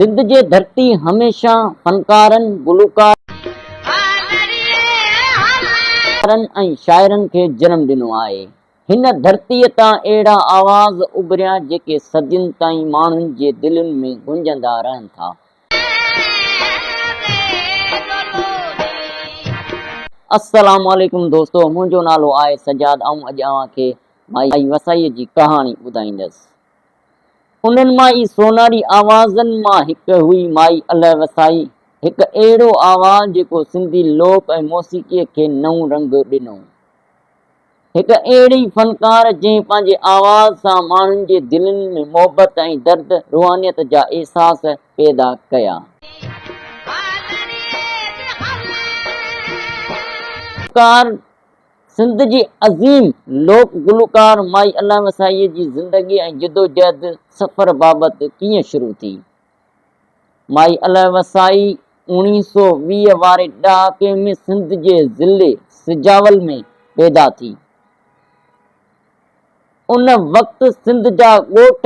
سنڌ جي ڌرتي هميشه فنڪارن، گلوڪارن ۽ شاعرن کي جنم ڏنو آهي. هن ڌرتيء تان اهڙا آواز اڀريا جيڪي صدين تائين ماڻهن جي دلين ۾ گونجندا رهن ٿا. السلام عليڪم دوستو منهنجو نالو آهي سجاد آئون اڄ اوهان کي مائي وسائيء جي ڪهاڻي ٻڌائيندس. انهن مان ئي سونهري آوازن مان هڪ هئي مائي الهه وسائي، هڪ اهڙو آواز جيڪو سنڌي لوڪ ۽ موسيقيء کي نئون رنگ ڏنو. هڪ اهڙي فنڪار جنهن پنهنجي آواز سان ماڻهن جي دلين ۾ محبت ۽ درد، روحانيت جا احساس پيدا ڪيا. فنڪار سنڌ جي عظيم لوڪ گلوڪار مائي الله وسائيء جي زندگي ۽ جدوجهد سفر بابت ڪيئن شروع ٿي؟ مائي الله وسائي اوڻيهه سو 20 واري ڏهاڪي ۾ سنڌ جي ضلعي سجاول ۾ پيدا ٿي. ان وقت سنڌ جا ڳوٺ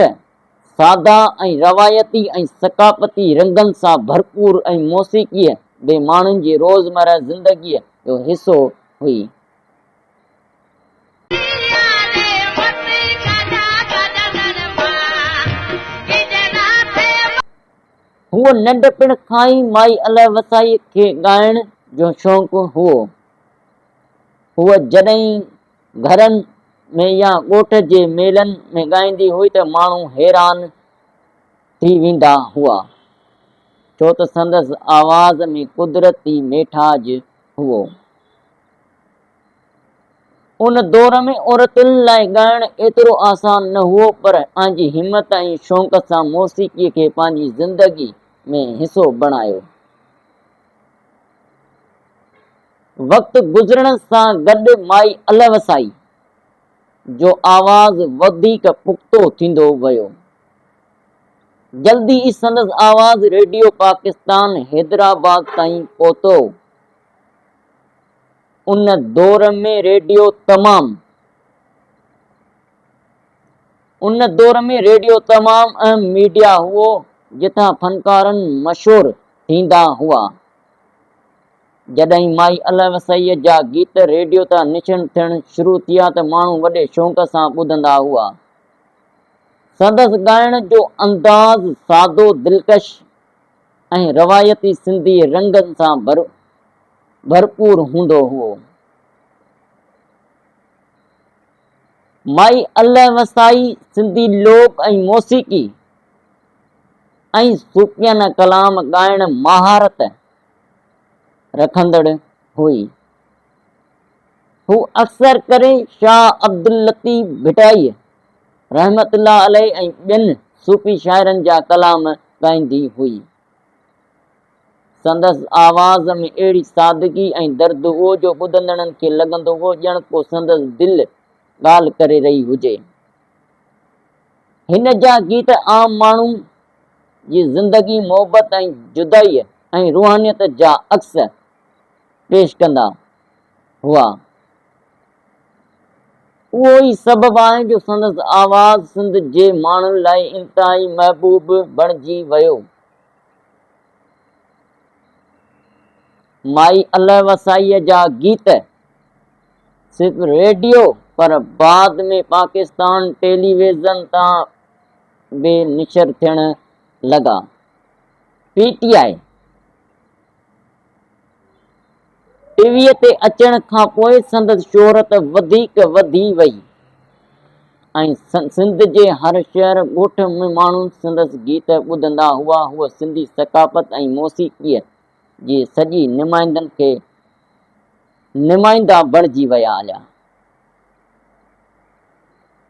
سادا ۽ روايتي ۽ ثقافتي رنگن سان ڀرپور ۽ موسيقيء به ماڻهن جي روزمره زندگيء جو حصو هئي. هوء ننڍپڻ کان ئي مائي الهه وسائيء کي ڳائڻ جو شوق هئو. هوء جڏهن گهرن ۾ يا ڳوٺ جي ميلن ۾ ڳائيندي هئي ته ماڻهو حيران ٿي ويندا هئا، ڇو ته سندس آواز ۾ قدرتي ميٺاج هئو. ان دور ۾ عورتن لاء ڳائڻ ايترو آسان نه هئو، پر پنهنجي همت ۽ شوق سان موسيقيء کي پنهنجي زندگي ۾ حصو بڻايو. وقت گذرڻ سان گڏ مائي الهوسائي جو آواز وڌيڪ پختو ٿيندو ويو. جلدي ئي سندس آواز ريڊيو پاڪستان حيدرآباد تائين پهتو. ان دور ۾ ريڊيو تمام ان دور ۾ ريڊيو تمام اهم ميڊيا هئو جتان فنڪارن مشهور ٿيندا هئا. جڏهن مائي الهه وسائيء جا گيت ريڊيو تان نشر ٿيڻ شروع ٿيا ته ماڻهو وڏي شوق سان ٻڌندا هئا. سندس ڳائڻ جو انداز سادو، دلڪش ۽ روايتي سنڌي رنگن سان ڀرپور هوندو هئو. مائي الهه وسائي سنڌي لوڪ ۽ موسيقي ۽ صوفيانه ڪلام ڳائڻ مهارت رکندڙ هئي. هو اڪثر ڪري شاهه عبداللطيف ڀٽائيء رحمة الله عليه ۽ ٻين صوفي شاعرن جا ڪلام ڳائيندي هئي. سندس آواز ۾ اهڙي سادگي ۽ درد هو جو ٻڌندڙن کي لڳندو هو ڄڻ ڪو سندس دل ڳالهه ڪري رهي هجي. هن جا گيت عام ماڻهو جي زندگي، محبت ۽ جدائيء ۽ روحانيت جا عڪس پيش ڪندا هئا. اهو ئي سبب آهي جو سندس آواز سنڌ جي ماڻهن لاء انتهائي محبوب بڻجي ويو. مائي الهه وسائيء جا گيت صرف ريڊيو پر بعد ۾ پاڪستان ٽيليويزن تان به نشر ٿيڻ لڳا. پي ٽي آء ٽي ويء تي اچڻ کان پوء سندس شهرت وڌيڪ وڌي وئي ۽ سنڌ جي هر شهر ڳوٺ ۾ ماڻهو سندس گيت ٻڌندا هئا. هوء سنڌي ثقافت ۽ موسيقيء جي سڄي نمائندن کي نمائندا بڻجي ويا هليا.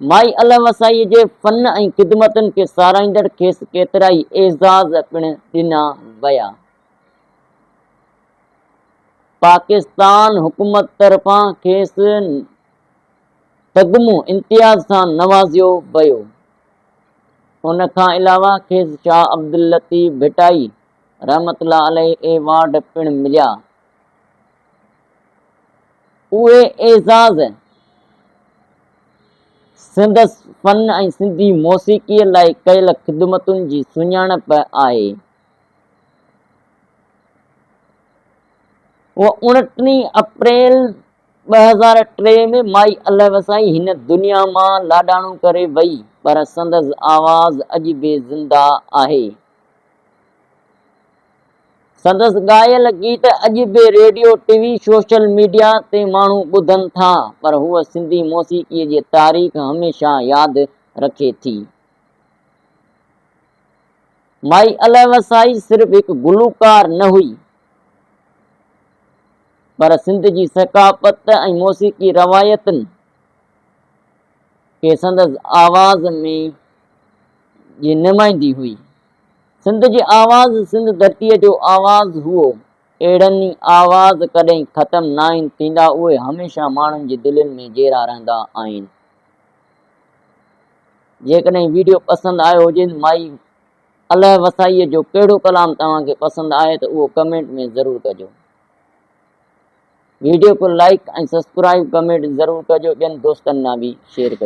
مائي الهه وسائيء جي فن ۽ خدمتن کي ساراهيندڙ کيس ڪيترائي اعزاز پڻ ڏنا ويا. پاڪستان حڪومت طرفان کيس تغمو امتياز سان نوازيو ويو. ان کان علاوه کيس شاهه عبداللطيف ڀٽائي رحمة الله عليه ايوارڊ پڻ مليا. اهي اعزاز سندس فن ۽ سنڌي موسيقيء لاء ڪيل خدمتن جي سڃاڻپ آهي. هوء اڻٽيهين اپريل 2003 ۾ مائي الهه وسائي هن دنيا مان لاڏاڻو ڪري وئي پر سندس آواز اڄ به زنده آهي. سندس ڳايل گيت اڄ به ريڊيو، ٽي وي، سوشل ميڊيا تي ماڻهو ٻڌن ٿا پر هوء سنڌي موسيقيء جي تاريخ هميشه ياد رکي ٿي. مائي الهه وسائي صرف هڪ گلوڪار نه هئي پر سنڌ جي ثقافت ۽ موسيقي روايتن کي سندس آواز ۾ جي نمائندي هئي. سنڌ جي آواز سنڌ ڌرتيء جو آواز هئو. اهڙن ئي آواز ڪڏهن ختم ناهن ٿيندا، اهي هميشه ماڻهن جي دلين ۾ جيئرا رهندا آهن. جيڪڏهن ويڊيو پسند آيو هجي ته مائي الهه وسائيء جو ڪهڙو ڪلام توهان کي پسند آهي ته اهو ڪمينٽ ۾ ضرور ڪجو. ويڊيو کي لائيڪ ۽ سبسڪرائيب ڪمينٽ ضرور ڪجو ٻين دوستن ڏانهن به شيئر ڪجو.